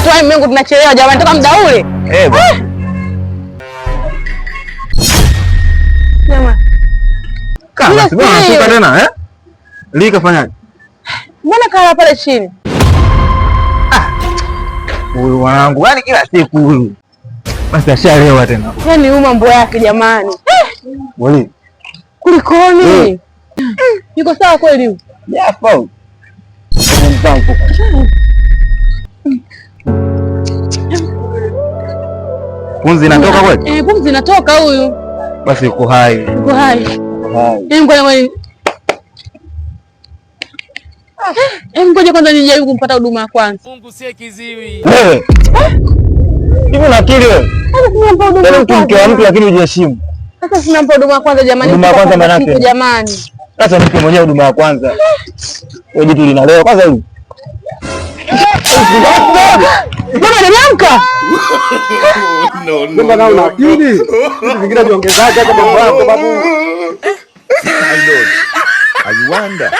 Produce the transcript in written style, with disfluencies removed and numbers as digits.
Tuwai Mungu, tunachelewa jamani, toka muda ule. Eh, bwana. Jamani. Kama Yule si bwana sio. anashuka tena eh? Lika fanyaje? Mbona kala pale chini? Huyu wanangu, yaani kila siku huyu. Basi ashalewa tena. Yaani huyu mambo yake jamani. Wali. Kulikoni? Eh. Yuko sawa kweli huyu? Jafa huyu. Mpango. Pumzi inatoka kweli? Eh, pumzi inatoka huyu. Basi yuko hai. Yuko hai. Yuko hai. Eh, ngoja ngoja. Eh, ngoja kwanza nijaribu kumpata huduma ya kwanza. Mungu sie kiziwi. Wewe. Hivi una akili wewe? Sasa sinampa huduma Yaani ya mtu mke wa kwanza. mtu lakini hujiheshimu. Sasa sinampa huduma ya kwanza jamani. Huduma ya kwanza maana yake. Jamani. Sasa mke mwenyewe huduma ya kwanza. Wewe jitu linalewa kwanza hivi. Jamani, niamka. No, no, no, una akili. Vitu vingine viongezaje hata mambo yako babu. My Lord, I wonder.